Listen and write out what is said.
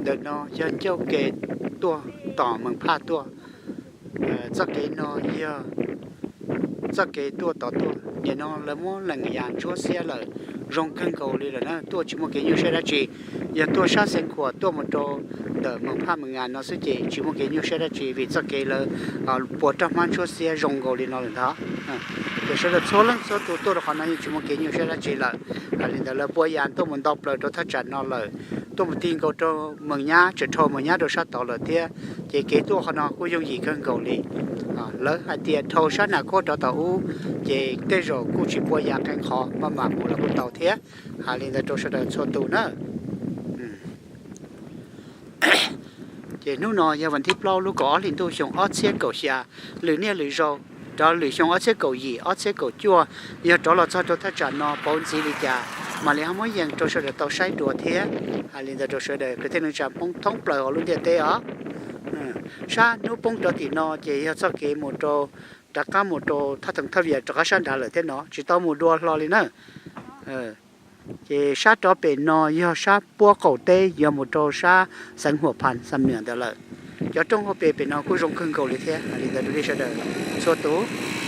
Ntawm no yog ncauj kev tuaj tom Mees Phaj tuaj. Txoj kev no yog txoj kev tuaj tom tuaj. Nim no lawv muab lees yas ntsuab xiab lawm, zoo kawg nkaus li lawm na, tuaj tsis muaj kev nyuaj siab dab tsi. Yog tuaj sab Xeev Khuam tuaj mus rau ntawm Mees Phaj Mees Ngas no xwb ces tsis muaj kev nyuaj siab dab tsi vim txoj kev lawv puas roj hmab ntsuab xiab zoo nkaus li no lawm ntag. Ces sawv daws txhua leej txhua tus tuaj rau qhov no yeej tsis muaj kev nyuaj siab dab tsi lawm. Hais li ntawd lawv puas yas tuaj mus ntau plaws rau thaj tsam no lawm, tuaj mus ti nkaus rau Mees Nyab, tseem dhau Mees Nyab rau sab tod lawm thiab. Ces kev tuaj qhov no kuj yooj yim kawg nkaus li. Lawv hais tias dhau sab Nas Khuab rov tom ub, ces tej zaum kuj tsis puas yas qee qhov, maj mam mus los kuj tau thiab. Hais li ntawd rau sawv daws txhua tus na. Ces hnub no yog vas thib plaub lub kaum ob hli ntuj xyoo ob txhiab kaum xya, lwm niaj lwm zaus, rov lwm xyoo ob txhiab kaum yim ob txhiab kaum cuaj, yog rov los txog rau thaj tsam no pauv ntxiv li cas, mam li ho muab yees rau sawv daws tau saib dua thiab. Hais li ntawd rau sawv daws kwv tij neej tsa Hmoob thoob plaws hauv lub ntiaj teb os. Sab hnub poob rov tim no ces yog txoj kev mus rau, rov qab mus rau thaj Theev Thaj Vias rov qab sab nrad lawm thiab no, tsis tau mus dua hlo li na. Ces sab rov pem no yog sab puab qaum teb yuav mus rau sab xeev Huam Phas Xam Nuam ntawd lawm. Cov rooj hauv pes pem no kuj zoo kawg nkaus li thiab. Hais li ntawd rau nej sawv daws txhua tus.